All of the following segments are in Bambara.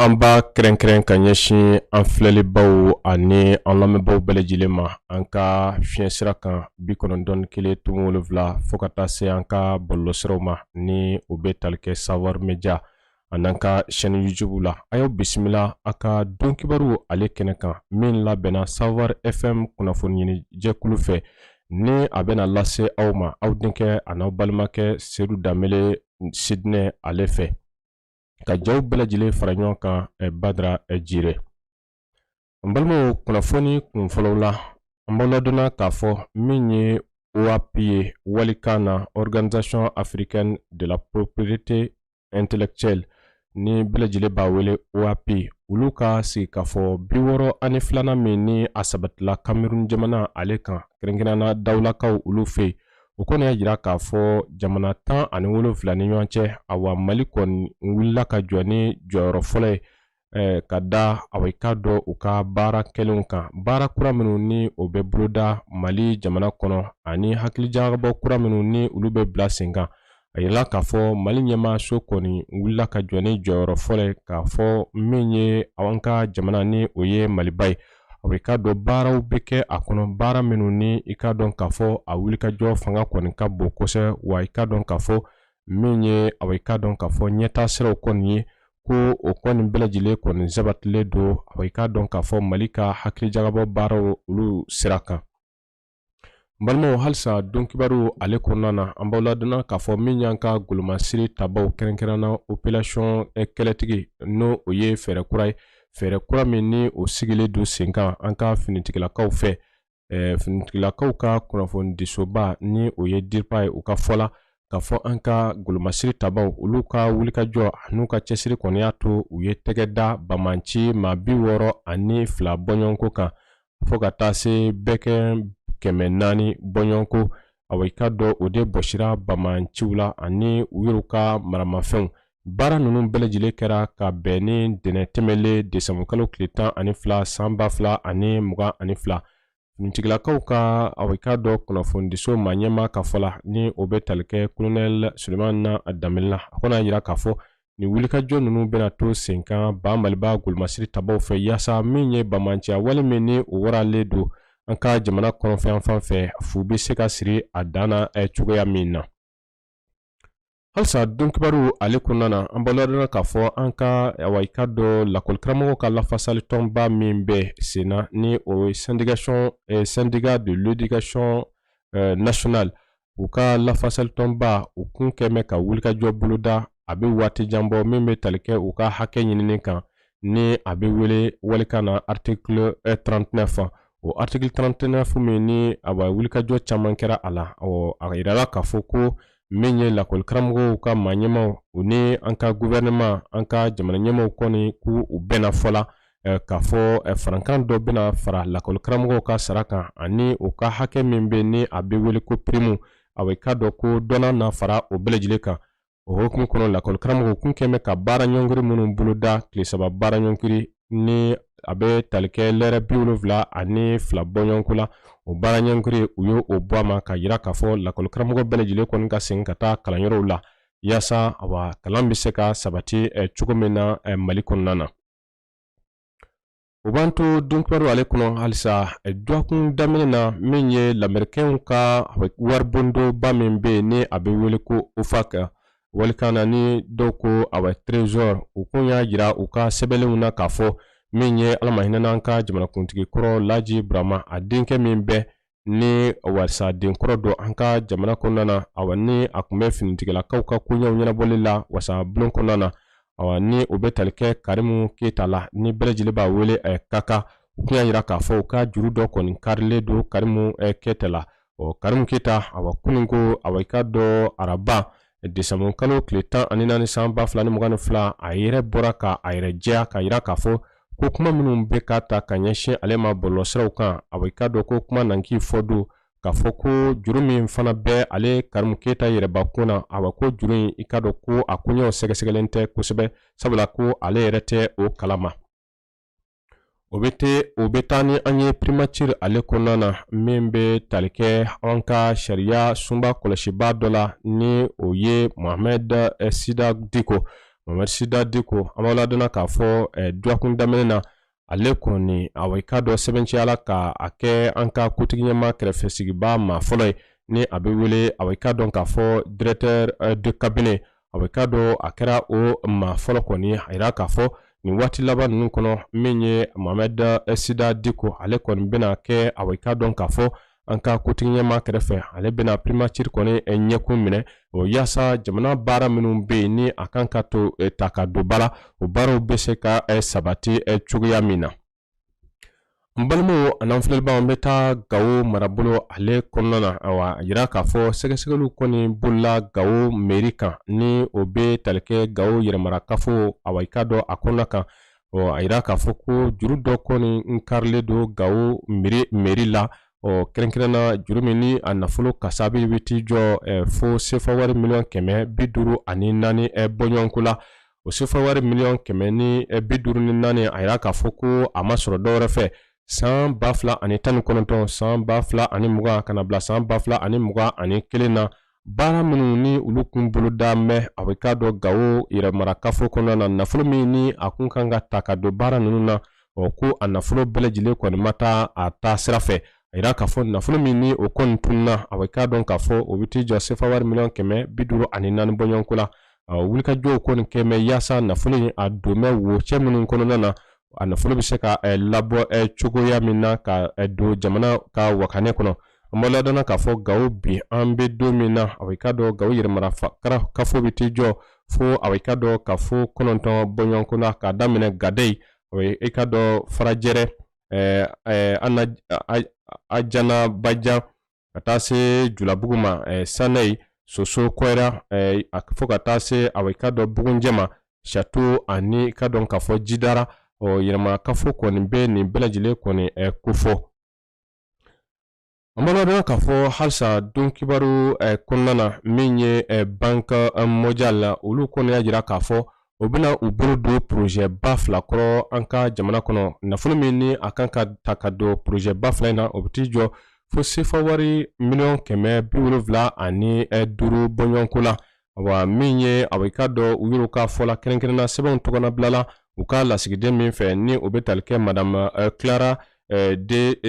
An b'a kɛrɛnkɛrɛn ka ɲɛsin an filɛlibaw ani an lamɛnbaw bɛɛ lajɛlen ma an ka fiɲɛ sira kan 91.7, fo ka taa se an ka bɔlɔlɔsiraw ma ni o bɛ tali kɛ Savoir Media ani an ka chaîne YouTube la. A y'aw bisimila a ka don kibaru ale kɛnɛ kan min labɛnna Savoir FM kunnafoni ɲini jɛkulu fɛ, ni a bɛna lase aw ma aw denkɛ an'aw balimakɛ Sedu Danbele Sidinɛ ale fɛ, ka jaw bɛɛ lajɛlen fara ɲɔgɔn kan Badara Jire. N balimaw, kunnafoni kun fɔlɔw la, an b'aw ladɔnna k'a fɔ min ye OAP ye, walikan na Organisation africaine de la propriété intellectuelle, ni bɛɛ lajɛlen b'a wele OAP, olu ka sigikafɔ 62nan min ni a sabatila Cameroun jamana ale kan, kɛrɛnkɛrɛnnenya Dawulakaw olu fɛ yen, o kɔni y'a jira k'a fɔ jamana 17 ni ɲɔgɔn cɛ, awa, Mali kɔni wulila ka jɔ ni jɔyɔrɔ fɔlɔ ye ka da, awa, i k'a dɔn u ka baara kɛlenw kan, baara kura minnu ni o bɛ boloda Mali jamana kɔnɔ ani hakilijagabɔ kura minnu ni olu bɛ bila sen kan. A yirala k'a fɔ Mali ɲɛmaaso kɔni wulila ka jɔ ni jɔyɔrɔ fɔlɔ ye k'a fɔ min ye an ka jamana ni o ye Maliba ye, awa, i k'a dɔn baaraw bɛ kɛ a kɔnɔ, baara minnu ni i k'a dɔn k'a fɔ a wulikajɔ fanga kɔni ka bon kosɛbɛ. Wa i k'a dɔn k'a fɔ min ye, awa, i k'a dɔn k'a fɔ ɲɛtaa siraw kɔni ye ko o kɔni bɛɛ lajɛlen kɔni sabatilen don, awa, i k'a dɔn k'a fɔ Mali ka hakilijagabɔ baaraw olu sira kan. N balimaw, halisa don kibaru ale kɔnɔna na, an b'aw ladɔnna k'a fɔ min y'an ka golomasiri tabaw, kɛrɛnkɛrɛnna opération kɛlɛtigi, n'o o ye fɛɛrɛ kura ye, fɛɛrɛ kura min ni o sigilen don sen kan an ka finitigilakaw fɛ, finitigilakaw ka kunnafonidisoba ni o ye DIRPA ye, u ka fɔ la k'a fɔ an ka golomasiri tabaw olu ka wulikajɔ an'u ka cɛsiri kɔni y'a to u ye tɛgɛ da bamanci maa 62 bɔɲɔgɔnko kan, fo ka taa se bɛɛ 400 bɔɲɔgɔnko. Awa, i k'a dɔn o de bɔsira bamanciw la ani u yɛrɛw ka maramafɛnw. Baara ninnu bɛɛ lajɛlen kɛra ka bɛn ni ntɛnɛn tɛmɛlen desanburukalo tile 12 san 2022. Finitigilakaw ka, awa, i k'a dɔn kunnafonidiso maa ɲɛmaa ka fɔ la, ni o bɛ tali kɛ kolonɛli Sulemana Danbele la, a kɔni y'a jira k'a fɔ nin wulikajɔ ninnu bɛna to sen kan ba Maliba golomasiri tabaw fɛ, yaasa min ye bamanciya wale min ni o waralen don an ka jamana kɔrɔnfɛ fan fɛ, fu bɛ se ka siri a dan na cogoya min na. Halisa don kibaru ale kɔnɔna na, an b'aw ladɔnna k'a fɔ an ka, awa, i k'a dɔn lakɔlikaramɔgɔw ka lafasalitɔnba min bɛ sen na, ni o ye syndicat de l'éducation nationale, u ka lafasalitɔnba, u kun kɛmɛ ka wulikajɔ boloda a bɛ waati jan bɔ, min bɛ tali kɛ u ka hakɛ ɲinini kan, ni a bɛ wele walikan na article 39. O article 39 min ni, awa, wulikajɔ caman kɛra a la, a yirala k'a fɔ ko min ye lakɔlikaramɔgɔw ka maa ɲɛmaw, u ni an ka gouvernement, an ka jamana ɲɛmaw kɔni k'u u bɛnna fɔ la k'a fɔ farankan dɔ bɛna fara lakɔlikaramɔgɔw ka sara kan ani u ka hakɛ min bɛ ni a bɛ wele ko prime. Awa, i k'a dɔn ko dɔnna na fara o bɛɛ lajɛlen kan. O hukumu kɔnɔ, lakɔlikaramɔgɔw kun kɛmɛ ka baara ɲɔngiri minnu boloda, tile 3 baara ɲɔngiri ni a bɛ tali kɛ lɛrɛ 72 bɔɲɔgɔnko la, o baara ɲɔngiri, u ye o bɔ a ma ka jira k'a fɔ lakɔlikaramɔgɔ bɛɛ lajɛlen kɔni ka segin ka taa kalanyɔrɔw la, yaasa, awa, kalan bɛ se ka sabati cogo min na Mali kɔnɔna na. O b'an to don kibaru ale kɔnɔ halisa. Dɔgɔkun daminɛ na, min ye lamɛrikɛnw ka waribondoba min bɛ yen ni a bɛ wele ko OFAC, walikan na ni dɔw ko, awa, Trésor, u kun y'a jira u ka sɛbɛnlenw na k'a fɔ min ye, Ala ma hinɛ n'an ka jamanakuntigi kɔrɔ Laji Burama, a denkɛ min bɛ ni wasaden kɔrɔ don an ka jamana kɔnɔna na, awa, ni a tun bɛ finitigilakaw ka koɲɛw ɲɛnabɔli la wasabulon kɔnɔna na, awa, ni o bɛ tali kɛ Karimu Keyita la, ni bɛɛ lajɛlen b'a wele Kaka, u kun y'a jira k'a fɔ u ka juru dɔ kɔni karilen don Karimu Keyita la. Ɔ, Karimu Keyita, awa, kunun ko, awa, i k'a dɔn araba desanburu kalo tile 14 san 2022, a yɛrɛ bɔra ka a yɛrɛ jɛya ka jira k'a fɔ ko kuma minnu bɛ ka ta ka ɲɛsin ale ma bɔlɔlɔsiraw kan, awa, i k'a dɔn ko kuma nanki fɔ don k'a fɔ ko juru min fana bɛ ale Karimu Keyita yɛrɛbakun na, awa, ko juru in, i k'a dɔn ko a koɲɛw sɛgɛsɛgɛlen tɛ kosɛbɛ, sabula ko ale yɛrɛ tɛ o kalama. O bɛ taa ni an ye primature ale kɔnɔna na, min bɛ tali kɛ an ka sariya sunba kɔlɔsiba dɔ la, ni o ye Mohamed Sida Diko. Mohamed Sida Diko, an b'aw ladɔnna k'a fɔ dɔgɔkun daminɛ na, ale kɔni, awa, i k'a dɔn sɛbɛnciyala ka a kɛ an ka kotigi ɲɛmaa kɛrɛfɛ sigibaa maa fɔlɔ ye, ni a bɛ wele, awa, i k'a dɔn k'a fɔ directeur de cabinet. Awa, i k'a dɔn a kɛra o maa fɔlɔ kɔni. A yira k'a fɔ nin waati laban ninnu kɔnɔ, min ye Mohamed Sida Diko, ale kɔni bɛna kɛ, awa, i k'a dɔn k'a fɔ an ka kotigi ɲɛmaa kɛrɛfɛ, ale bɛna primature kɔni ɲɛkun minɛ o, yaasa jamana baara minnu bɛ yen ni a kan ka to ta ka don ba la, o baaraw bɛ se ka sabati cogoya min na. N balimaw an'an filɛlibaw, an bɛ taa Gawo marabolo ale kɔnɔna na. Awa, a yira k'a fɔ sɛgɛsɛgɛliw kɔni bolila Gawo mairie kan, ni o bɛ tali kɛ Gawo yɛrɛmarakafo, awa, i k'a dɔn a kɔnɔna kan. Ɔ, a yira k'a fɔ ko juru dɔ kɔni n karilen don Gawo mairie la. Ɔ, kɛrɛnkɛrɛnna juru min ni a nafolo kasabi bɛ t'i jɔ fo sefa wari miliyɔn 154 bɔɲɔgɔnko la. O sefa wari miliyɔn 154, a yira k'a fɔ ko a ma sɔrɔ dɔwɛrɛ fɛ san 2019, san 2020, ka na bila san 2021 na, baara minnu ni olu kun boloda mɛn, a bɛ k'a dɔn Gawo yɛrɛmarakafo kɔnɔna na, nafolo min ni a kun kan ka ta ka don baara ninnu na, ɔ, ko a nafolo bɛɛ lajɛlen kɔni ma taa a taa sira fɛ. A yira k'a fɔ nafolo min ni o kɔni tununna, a bɛ k'a dɔn k'a fɔ o bɛ t'i jɔ sefa wari miliyɔn 154 bɔɲɔgɔnko la. Wulikajɔw kɔni kɛ mɛ yaasa nafolo in a don bɛ wocɛ minnu kɔnɔna na, a nafolo bɛ se ka labɔ cogoya min na ka don jamana ka wakanɛ kɔnɔ. An b'a ladɔnna k'a fɔ Gawo bi, an bɛ don min na, a bɛ k'a dɔn Gawo yɛrɛmara kafo bɛ t'i jɔ fo, a bɛ k'a dɔn kafo 9 bɔɲɔgɔnko la, k'a daminɛ Gadeyi, a bɛ i k'a dɔn Farajɛrɛ, Ajana Bajan, ka taa se Julabugu ma, Sanayi, Soso, Kɔyira, fo ka taa se, a bɛ k'a dɔn Bugunjɛ ma, Sato, ani k'a dɔn k'a fɔ Jidara. Ɔ, yɛrɛmara kafo kɔni bɛ nin bɛɛ lajɛlen kɔni kofɔ. An b'a ladɔn k'a fɔ halisa don kibaru kɔnɔna na, min ye Banque mondiale, olu kɔni y'a jira k'a fɔ o bɛna u bolo don projet ba fila kɔrɔ an ka jamana kɔnɔ. Nafolo min ni a kan ka ta ka don projet ba fila in na, o bɛ t'i jɔ fo sefa wari miliyɔn 175 bɔɲɔgɔnko la. Wa min ye, a bɛ k'a dɔn u yɛrɛ ka fɔ la, kɛrɛnkɛrɛnna sɛbɛnw tɔgɔnabilala u ka lasigiden min fɛ, ni o bɛ tali kɛ Madame Clara de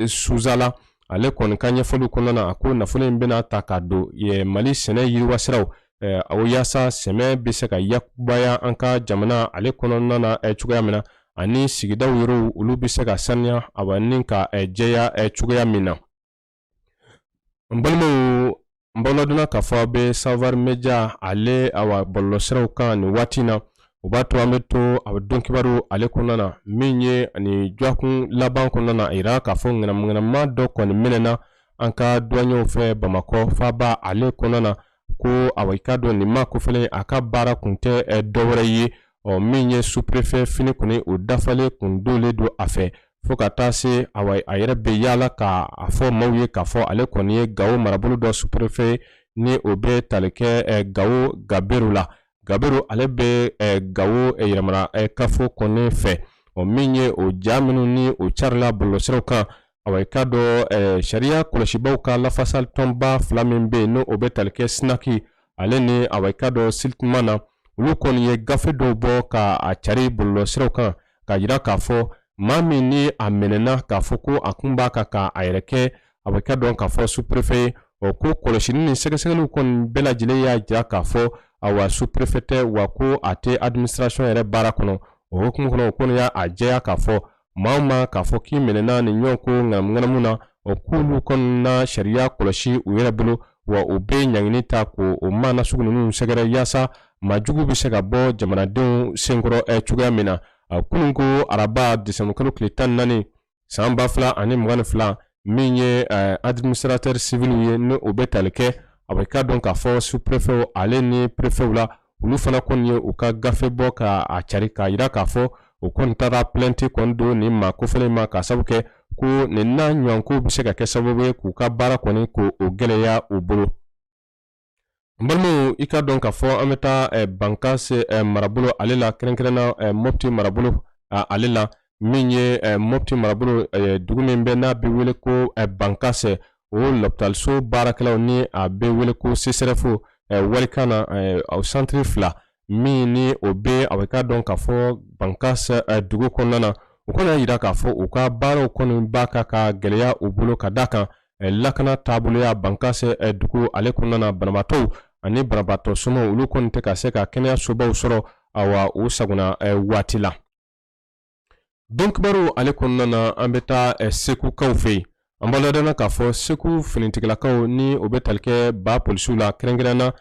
Souza la, ale kɔni ka ɲɛfɔliw kɔnɔna na, a ko nafolo in bɛna ta ka don Mali sɛnɛ yiriwasiraw o, yaasa sɛnɛ bɛ se ka yakubaya an ka jamana ale kɔnɔna na cogoya min na, ani sigidaw yɔrɔw olu bɛ se ka saniya, awa, ni ka jɛya cogoya min na. N balimaw, n b'aw ladɔnna k'a fɔ aw bɛ Savoir Media ale, awa, bɔlɔlɔsiraw kan nin waati in na. O b'a to an bɛ to a bɛ don kibaru ale kɔnɔna na, min ye ani dɔgɔkun laban kɔnɔna na, a yira k'a fɔ ŋanamuŋanama dɔ kɔni minɛna an ka douaniers fɛ Bamakɔ faaba ale kɔnɔna na, ko awa, i k'a dɔn nin maa kofɔlen, a ka baara kun tɛ dɔwɛrɛ ye, ɔ, min ye sous-préfet fini kɔni o dafalen kun donlen don a fɛ, fo ka taa se, awa, a yɛrɛ bɛ yaala ka a fɔ maaw ye k'a fɔ ale kɔni ye Gawo marabolo dɔ sous-préfet, ni o bɛ tali kɛ Gawo Gaberu la. Gaberu ale bɛ Gawo yɛrɛmara kafo kɔni fɛ. Ɔ, min ye o ja minnu ni o carila bɔlɔlɔsiraw kan, awa, i k'a dɔn sariya kɔlɔsibaw ka lafasali tɔnba fila min bɛ yen, n'o o bɛ tali kɛ SYNAC ale ni, awa, i k'a dɔn SYLTMA na, olu kɔni ye gafe dɔw bɔ ka a cari bɔlɔlɔsiraw kan, k'a jira k'a fɔ maa min ni a minɛna k'a fɔ ko a kun b'a kan ka a yɛrɛ kɛ, a bɛ ka dɔn k'a fɔ sous-préfet ye, ɔ, ko kɔlɔsili ni sɛgɛsɛgɛliw kɔni bɛɛ lajɛlen y'a jira k'a fɔ, awa, sous-préfet tɛ, wa ko a tɛ administration yɛrɛ baara kɔnɔ. O hukumu kɔnɔ, o kɔni y'a jɛya k'a fɔ maa o maa k'a fɔ k'i minɛna nin ɲɔgɔn ko ŋanamuŋanamu na, o k'olu kɔni na sariya kɔlɔsi u yɛrɛ bolo, wa u bɛ ɲangini ta k'o o maa nasugu ninnu sɛgɛrɛ, yaasa maajugu bɛ se ka bɔ jamanadenw senkɔrɔ cogoya min na. Kunun ko araba, desanburukalo tile 14, san 2022, min ye administrateur civil ye, ni o bɛ tali kɛ, a bɛ ka dɔn k'a fɔ sous-préfet ale ni préfet la, olu fana kɔni ye u ka gafe bɔ ka a cari, k'a jira k'a fɔ o kɔni taara plainte kɔni don nin maa kofɔlen ma, k'a sababu kɛ ko nin n'a ɲɔgɔn ko bɛ se ka kɛ sababu ye k'u ka baara kɔni k'o gɛlɛya u bolo. N balimaw, i ka dɔn k'a fɔ an bɛ taa Bankase marabolo ale la, kɛrɛnkɛrɛnna Mopti marabolo ale la. Min ye Mopti marabolo, dugu min bɛ n'a bɛ wele ko Bankase, o lɔpitaliso baarakɛlaw, ni a bɛ wele ko CSRéf walikan na, o centre fila Min ni o bɛ a bɛ k'a dɔn k'a fɔ Bankas dugu kɔnɔna na, u kɔni y'a jira k'a fɔ u ka baaraw kɔni b'a kan ka gɛlɛya u bolo ka d'a kan lakana taaboloya Bankas dugu ale kɔnɔna na, banabaatɔw ani banabaatɔ somɔgɔw olu kɔni tɛ ka se ka kɛnɛyasobaw sɔrɔ awa u sagona waati la. Don kibaru ale kɔnɔna na, an bɛ taa Segukaw fɛ yen. An b'a ladɔnniya k'a fɔ Segu finitigilakaw ni o bɛ tali kɛ ba polisiw la, kɛrɛnkɛrɛn na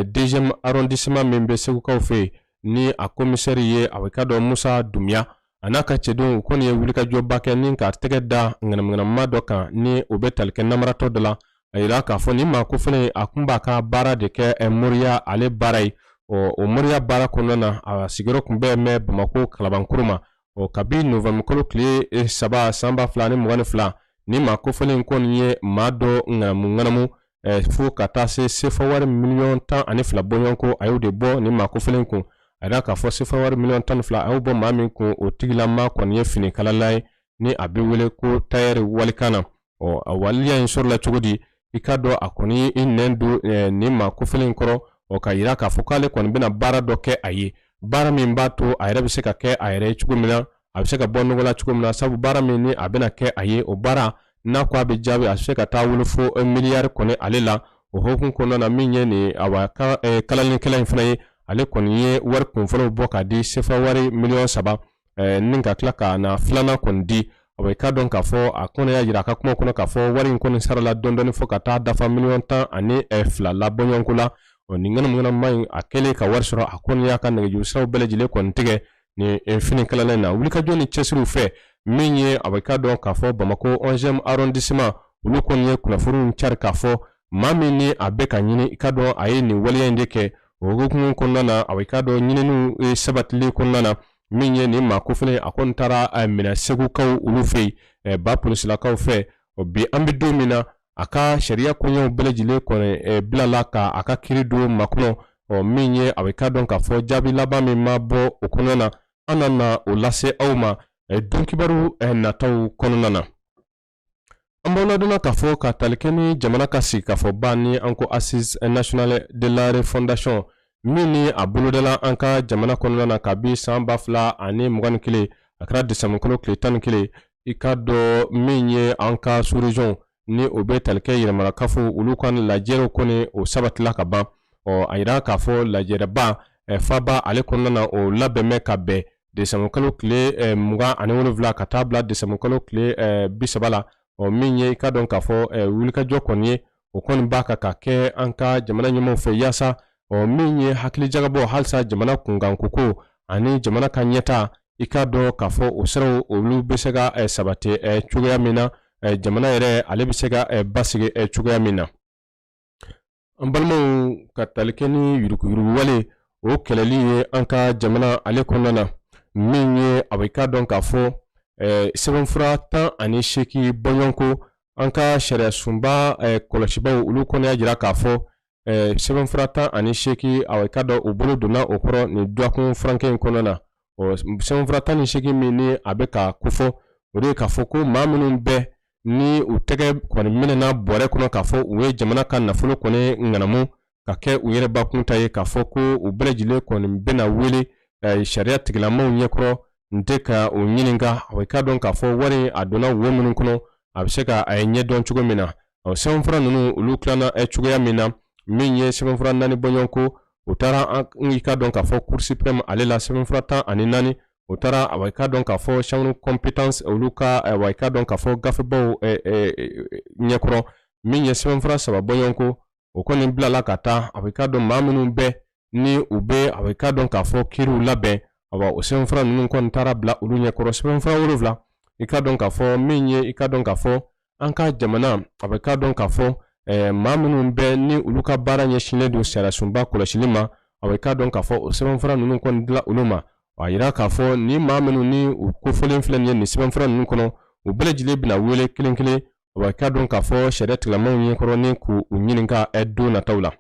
deuxième arrondissement min bɛ Segukaw fɛ yen, ni a commissaire ye a bɛ k'a dɔn Musa Dunbiya, a n'a ka cɛdenw, u kɔni ye wulikajɔba kɛ ni ka tɛgɛ da ŋanamuŋanama dɔ kan ni o bɛ tali kɛ namaratɔ dɔ la. A yira k'a fɔ nin maa kofɔlen, a kun b'a ka baara de kɛ moriya ale baara ye. Ɔ, o moriya baara kɔnɔna na, a sigiyɔrɔ tun bɛ mɛn Bamakɔ Kalabankɔrɔ ma. Ɔ, kabi nowanburukalo tile 3 san 2022, nin maa kofɔlen kɔni ye maa dɔ ŋanamu ŋanamu fo ka taa se sefa wari miliyɔn 12 bɔɲɔgɔnko, a y'o de bɔ nin maa kofɔlen kun. A yira k'a fɔ sefa wari miliyɔn 12 a y'o bɔ maa min kun, o tigilama kɔni ye finikalala ye ni a bɛ wele ko tayɛri walikan na. Ɔ, a waleya in sɔrɔla cogo di? I k'a dɔn a kɔni i nɛn don nin maa kofɔlen kɔrɔ, ɔ, ka yira k'a fɔ k'ale kɔni bɛna baara dɔ kɛ a ye, baara min b'a to a yɛrɛ bɛ se ka kɛ a yɛrɛ ye cogo min na, a bɛ se ka bɔ nɔgɔ la cogo min na. Sabu baara min ni a bɛna kɛ a ye, o baara n'a ko a bɛ jaabi, a bɛ se ka taa wolo fo miliyari kɔni ale la. O hukumu kɔnɔna na, min ye nin awa kalalikɛla in fana ye, ale kɔni ye wari kunfɔlɔw bɔ k'a di, sefa wari miliyɔn 3, ni ka tila ka na filanan kɔni di. A bɛ k'a dɔn k'a fɔ a kɔni y'a jira a ka kuma kɔnɔ k'a fɔ wari in kɔni sarala dɔɔni dɔɔni fo ka taa dafa miliyɔn 12 la bɔɲɔgɔnko la. Ɔ, nin ŋanamuŋanama in, a kɛlen ka wari sɔrɔ, a kɔni y'a ka nɛgɛjuru siraw bɛɛ lajɛlen kɔni tigɛ nin finikalala in na. Wulikajɔ ni cɛsiriw fɛ, min ye a bɛ k'a dɔn k'a fɔ Bamakɔ 11e arrondissement, olu kɔni ye kunnafoniw cari k'a fɔ maa min ni a bɛ ka ɲini, i k'a dɔn a ye nin waleya in de kɛ. O hukumu kɔnɔna na, a bɛ k'a dɔn ɲininiw sabatili kɔnɔna na, min ye nin maa kofɔlen, a kɔni taara minɛ Segukaw olu fɛ yen, ba polisilakaw fɛ. Bi an bɛ don min na, a ka sariya koɲɛw bɛɛ lajɛlen kɔni bilala ka a ka kiiri don makɔnɔ. Ɔ, min ye a bɛ k'a dɔn k'a fɔ jaabi laban min ma bɔ o kɔnɔna na, an na na o lase aw ma don kibaru nataw kɔnɔna na. An b'aw ladɔnniya k'a fɔ ka tali kɛ ni jamana ka sigikafɔba ni an ko Assise nationale de la refondation, min ni a bolodala an ka jamana kɔnɔna na kabi san 2021, a kɛra desanburukalo tile 11, i k'a dɔn min ye an ka sous-région ni o bɛ tali kɛ yɛrɛmarakafo, olu ka lajɛrɛw kɔni o sabatila ka ban. Ɔ, a yira k'a fɔ lajɛrɛba faba ale kɔnɔna na, o labɛn bɛ ka bɛn desanburukalo tile 27 ka taa bila desanburukalo tile 30 la. Ɔ, min ye i k'a dɔn k'a fɔ wulikajɔ kɔni ye, o kɔni b'a kan ka kɛ an ka jamana ɲɛmaaw fɛ yaasa ɔ, min ye hakilijagabɔ halisa jamana kunkanko ani jamana ka ɲɛta, i k'a dɔn k'a fɔ o siraw olu bɛ se ka sabati cogoya min na, jamana yɛrɛ ale bɛ se ka basigi cogoya min na. An balimaw, ka tali kɛ ni yuruguyurugu wale o kɛlɛli ye an ka jamana ale kɔnɔna na, min ye a bɛ k'a dɔn k'a fɔ sɛbɛnfura 18 bɔɲɔgɔnko, an ka sariya sunba kɔlɔsibaw olu kɔni y'a jira k'a fɔ sɛbɛnfura 18, a bɛ k'a dɔn u bolo donna o kɔrɔ nin dɔgɔkun furankɛ in kɔnɔna na. Ɔ, sɛbɛnfura 18 min ni a bɛ ka kofɔ, o de ye k'a fɔ ko maa minnu bɛɛ ni u tɛgɛ kɔni minɛna bɔrɛ kɔnɔ k'a fɔ u ye jamana ka nafolo kɔni ŋanamu ka kɛ u yɛrɛ bakun ta ye, k'a fɔ ko u bɛɛ lajɛlen kɔni bɛna wele sariya tigilamaaw ɲɛkɔrɔ n tɛ ka u ɲininka, a bɛ k'a dɔn k'a fɔ wari a donna wo minnu kɔnɔ, a bɛ se ka a ye ɲɛdɔn cogo min na. Ɔ, sɛbɛnfura ninnu olu tilanna cogoya min na, min ye sɛbɛnfura 4 bɔɲɔgɔnko, o taara i k'a dɔn k'a fɔ Cour suprême ale la. Sɛbɛnfura 14, o taara a bɛ k'a dɔn k'a fɔ chambre compétence olu ka a bɛ k'a dɔn k'a fɔ gafebaw ɲɛkɔrɔ. Min ye sɛbɛnfura 3 bɔɲɔgɔnko, o kɔni bilala ka taa a bɛ k'a dɔn maa minnu bɛɛ ni u bɛ a bɛ k'a dɔn k'a fɔ kiiriw labɛn, awa o sɛbɛnfura ninnu kɔni taara bila olu ɲɛkɔrɔ. Sɛbɛnfura 7, i k'a dɔn k'a fɔ min ye i k'a dɔn k'a fɔ an ka jamana a bɛ k'a dɔn k'a fɔ maa minnu bɛ ni olu ka baara ɲɛsinnen don sariyasunba kɔlɔsili ma, a bɛ k'a dɔn k'a fɔ o sɛbɛnfura ninnu kɔni dila olu ma. A yira k'a fɔ ni maa minnu ni u kofɔlen filɛ nin ye nin sɛbɛnfura ninnu kɔnɔ, u bɛɛ lajɛlen bɛna wele kelen kelen, a bɛ k'a dɔn k'a fɔ sariya tigilamaaw ɲɛkɔrɔ ni k'u ɲininka don nataw la.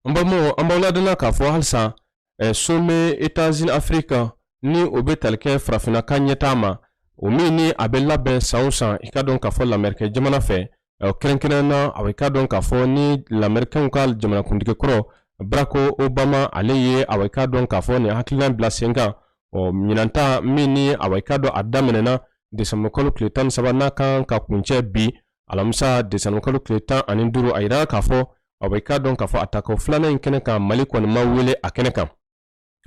An balimaw, an b'aw ladɔnniya k'a fɔ halisa sommet États-Unis Afrique ni o bɛ tali kɛ farafinna ka ɲɛtaa ma, o min ni a bɛ labɛn san o san, i k'a dɔn k'a fɔ lamɛrikɛn jamana fɛ, kɛrɛnkɛrɛnnen na, a bɛ k'a dɔn k'a fɔ ni lamɛrikɛnw ka jamanakuntigi kɔrɔ Barack Obama, ale ye awa i k'a dɔn k'a fɔ nin hakilina bila sen kan. Ɔ ɲinan ta min ni awa i k'a dɔn a daminɛna desanburukalo tile 13, n'a kan ka kuncɛ bi alamisa desanburukalo tile 15, a yirala k'a fɔ awa i k'a dɔn k'a fɔ a tako filanan in kɛnɛ kan, Mali kɔni ma wele a kɛnɛ kan.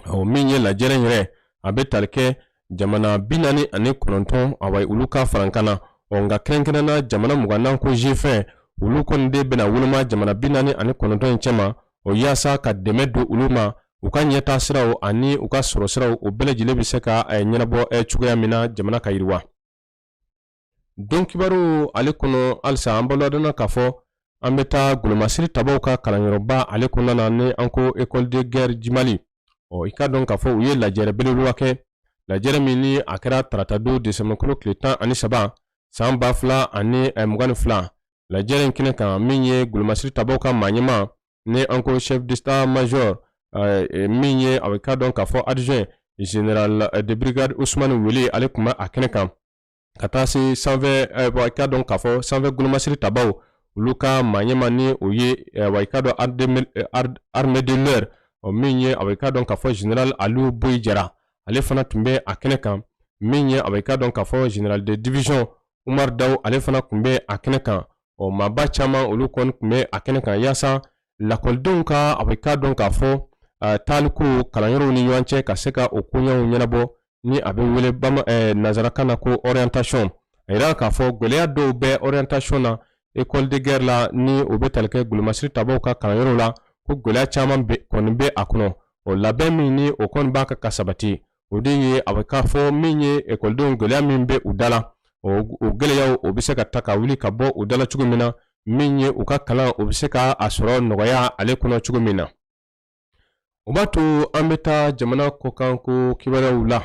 Ɔ min ye lajɛrɛ yɛrɛ, a bɛ tali kɛ jamana 49, awa olu ka farankan na. Ɔ nka kɛrɛnkɛrɛnna jamana 20 n'an ko G20, olu kɔni de bɛna woloma jamana 49 in cɛma, o yaasa ka dɛmɛ don olu ma, u ka ɲɛtaa siraw ani u ka sɔrɔ siraw, o bɛɛ lajɛlen bɛ se ka ɲɛnabɔ cogoya min na jamana ka yiriwa. Don kibaru ale kɔnɔ halisa, an b'aw ladɔnniya k'a fɔ an bɛ taa golomasiri tabaw ka kalanyɔrɔba ale kɔnɔna na, ni an ko École de guerre du Mali. Ɔ i k'a dɔn k'a fɔ u ye lajɛrɛ belebeleba kɛ, lajɛrɛ min ni a kɛra taratadon desanburukalo tile 13 san 2022. Lajɛrɛ in kɛnɛ kan, min ye golomasiri tabaw ka maa ɲɛmaa, ni an ko chef d'état major, min ye a k'a dɔn k'a fɔ adjoint général de brigade Ousmane Wele, ale tun bɛ a kɛnɛ kan, ka taa se sanfɛ, i k'a dɔn k'a fɔ sanfɛ golomasiri tabaw olu ka maa ɲɛmaa, ni o ye wa i k'a dɔn armée de l'air, min ye a k'a dɔn k'a fɔ général Aliou Boyi Jara, ale fana tun bɛ a kɛnɛ kan. Min ye a k'a dɔn k'a fɔ général de division Umar Daw, ale fana tun bɛ a kɛnɛ kan. Ɔ maaba caman, olu kɔni tun bɛ a kɛnɛ kan yaasa lakɔlidenw ka a bɛ k'a dɔn k'a fɔ taaliko kalanyɔrɔw ni ɲɔgɔn cɛ ka se ka o koɲɛw ɲɛnabɔ, ni a bɛ wele nanzarakan na ko orientation. A yira k'a fɔ gɛlɛya dɔw bɛ orientation na école de guerre la, ni o bɛ tali kɛ golomasiri tabaw ka kalanyɔrɔw la, ko gɛlɛya caman kɔni bɛ a kɔnɔ. O labɛn min ni o kɔni b'a kan ka sabati, o de ye a bɛ k'a fɔ min ye ekɔlidenw gɛlɛya min bɛ u da la, o gɛlɛyaw o bɛ se ka ta ka wuli ka bɔ u da la cogo min na, min ye u ka kalan o bɛ se ka a sɔrɔ nɔgɔya ale kɔnɔ cogo min na. O b'a to an bɛ taa jamana kɔkan ko kibaruyaw la.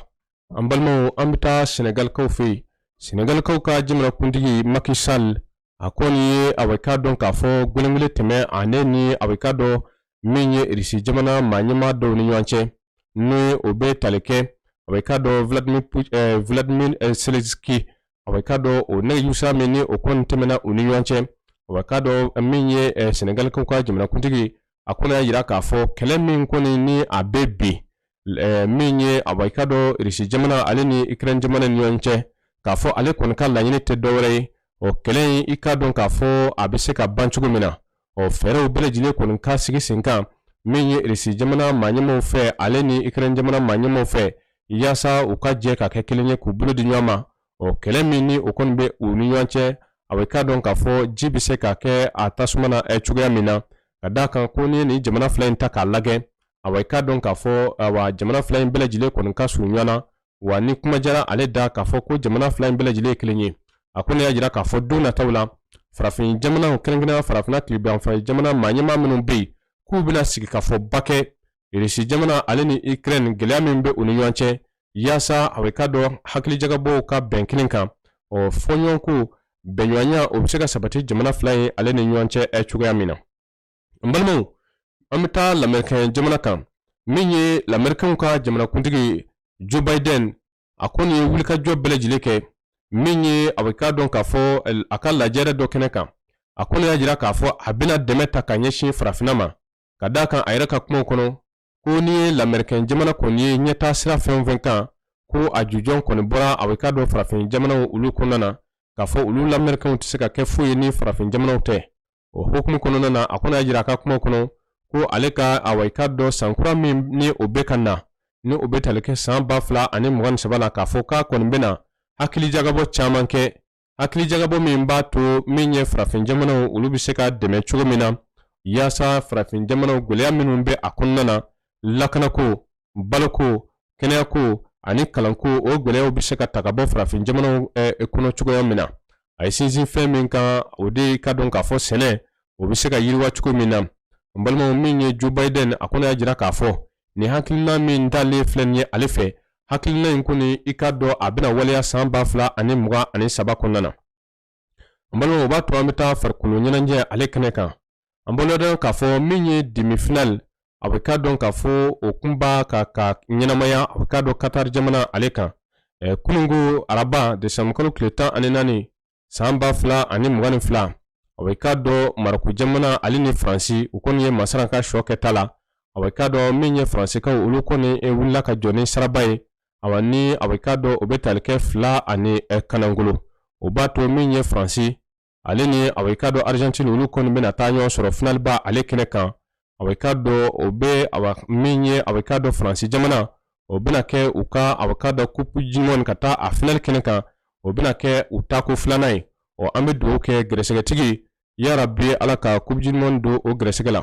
An balimaw, an bɛ taa Sɛnɛgalikaw fɛ yen. Sɛnɛgalikaw ka jamanakuntigi Macky Sall, a kɔni ye a bɛ k'a dɔn k'a fɔ gwɛlɛngwɛlɛ tɛmɛ ale ni a bɛ k'a dɔn min ye Irisi jamana maa ɲɛmaa dɔw ni ɲɔgɔn cɛ, ni o bɛ tali kɛ a bɛ k'a dɔn Vladimir Zelensky, a bɛ k'a dɔn o nɛgɛjurusira min ni o kɔni tɛmɛna u ni ɲɔgɔn cɛ. A bɛ k'a dɔn min ye Sɛnɛgalikaw ka jamanakuntigi, a kɔni y'a jira k'a fɔ kɛlɛ min kɔni ni a bɛ bi, min ye a bɛ k'a dɔn Irisi jamana ale ni Ukraine jamana ni ɲɔgɔn cɛ, k'a fɔ ale kɔni ka laɲini tɛ dɔwɛrɛ ye, o kɛlɛ in i k'a dɔn k'a fɔ a bɛ se ka ban cogo min na, ɔ fɛɛrɛw bɛɛ lajɛlen kɔni ka sigi sen kan min ye Irisi jamana maa ɲɛmaaw fɛ, ale ni Ukraine jamana maa ɲɛmaaw fɛ, yaasa u ka jɛ ka kɛ kelen ye k'u bolo di ɲɔgɔn ma. Ɔ kɛlɛ min ni o kɔni bɛ u ni ɲɔgɔn cɛ, a bɛ k'a dɔn k'a fɔ ji bɛ se ka kɛ a tasuma na cogoya min na, ka d'a kan ko n'i ye nin jamana fila in ta k'a lajɛ, a bɛ k'a dɔn k'a fɔ awa jamana fila in bɛɛ lajɛlen kɔni ka surun ɲɔgɔn na. Wa ni kuma jara ale da k'a fɔ ko jamana fila in bɛɛ lajɛlen ye kelen ye, a kɔni y'a jira k'a fɔ don nataw la, farafin jamanaw, kɛrɛnkɛrɛnnenya farafinna tilebinyanfan jamana maa ɲɛmaa minnu bɛ yen, k'u bɛna sigi ka fɔ ba kɛ Irisi jamana ale ni Ukraine gɛlɛya min bɛ u ni ɲɔgɔn cɛ, yaasa a bɛ k'a dɔn hakilijagabɔw ka bɛn kelen kan, ɔ fɔɲɔgɔnko bɛnɲɔgɔnya o bɛ se ka sabati jamana fila in ale ni ɲɔgɔn cɛ cogoya min na. N balimaw, an bɛ taa lamɛrikɛn jamana kan. Min ye lamɛrikɛnw ka jamanakuntigi Joe Biden, a kɔni ye wulikajɔ bɛɛ lajɛlen kɛ min ye a bɛ k'a dɔn k'a fɔ a ka lajɛrɛ dɔ kɛnɛ kan, a kɔni y'a jira k'a fɔ a bɛna dɛmɛ ta ka ɲɛsin farafinna ma, ka d'a kan a yɛrɛ ka kumaw kɔnɔ ko n'i ye lamɛrikɛn jamana kɔni ye ɲɛtaa sira fɛn o fɛn kan, ko a jujɔn kɔni bɔra a bɛ k'a dɔn farafin jamanaw olu kɔnɔna na, k'a fɔ olu lamɛrikɛnw tɛ se ka kɛ foyi ye ni farafin jamanaw tɛ. O hukumu kɔnɔna na, a kɔni y'a jira a ka kuma kɔnɔ ko ale ka awa i k'a dɔn sankura min ni o bɛ ka na, ni o bɛ tali kɛ san 2023 la, k'a fɔ k'a kɔni bɛna hakilijagabɔ caman kɛ, hakilijagabɔ min b'a to min ye farafin jamanaw olu bɛ se ka dɛmɛ cogo min na, yaasa farafin jamanaw gɛlɛya minnu bɛ a kɔnɔna na, lakanako, baloko, kɛnɛyako ani kalanko, o gɛlɛyaw bɛ se ka ta ka bɔ farafin jamanaw kɔnɔ cogoya min na. A ye sinsin fɛn min kan, o de ka dɔn k'a fɔ sɛnɛ o bɛ se ka yiriwa cogo min na. N balimaw, min ye Joe Biden, a kɔni y'a jira k'a fɔ nin hakilina min talen filɛ nin ye ale fɛ, hakilina in kɔni i k'a dɔn a bɛna waleya san 2023 kɔnɔna na. N balimaw, o b'a to an bɛ taa farikolo ɲɛnajɛ ale kɛnɛ kan. An b'aw ladɔn k'a fɔ min ye demi-finale, a bɛ k'a dɔn k'a fɔ o kun b'a ka ka ɲɛnamaya a bɛ k'a dɔn Qatar jamana ale kan kununko araba desanburukalo tile 14 san 2022. A Awa, i k'a dɔn Marɔku jamana ale ni Faransi, u kɔni ye masara ka sɔ kɛta la. Awa, i k'a dɔn min ye Faransikaw, olu kɔni wulila ka jɔ ni saraba ye. Awa, ni awa, i k'a dɔn o bɛ tali kɛ 2 ani kanangolo. O b'a to min ye Faransi ale ni awa, i k'a dɔn Argentine, olu kɔni bɛna taa ɲɔgɔn sɔrɔ finaliba ale kɛnɛ kan. Awa, i k'a dɔn o bɛ awa min ye awa, i k'a dɔn Faransi jamana, o bɛna kɛ u ka awa, i k'a dɔn coupe du monde ka taa a finali kɛnɛ kan, o bɛna kɛ u taako filanan ye. Ɔ, an bɛ dugawu kɛ gɛrɛsɛgɛtigi, yarabi Ala ka coupe du monde don o gɛrɛsɛgɛ la.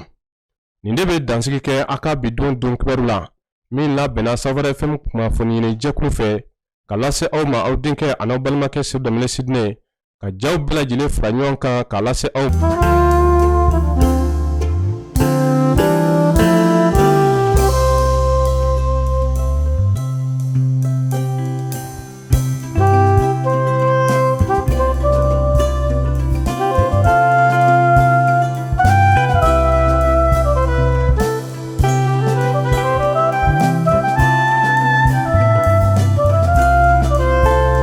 Nin de bɛ dansigi kɛ a ka bi don don kibaru la min labɛnna Safari FM kunnafoni ɲini jɛkulu fɛ ka lase aw ma, aw denkɛ an'aw balimakɛ Sedu Danbele Sidinɛ, ka jaw bɛɛ lajɛlen fara ɲɔgɔn kan k'a lase aw.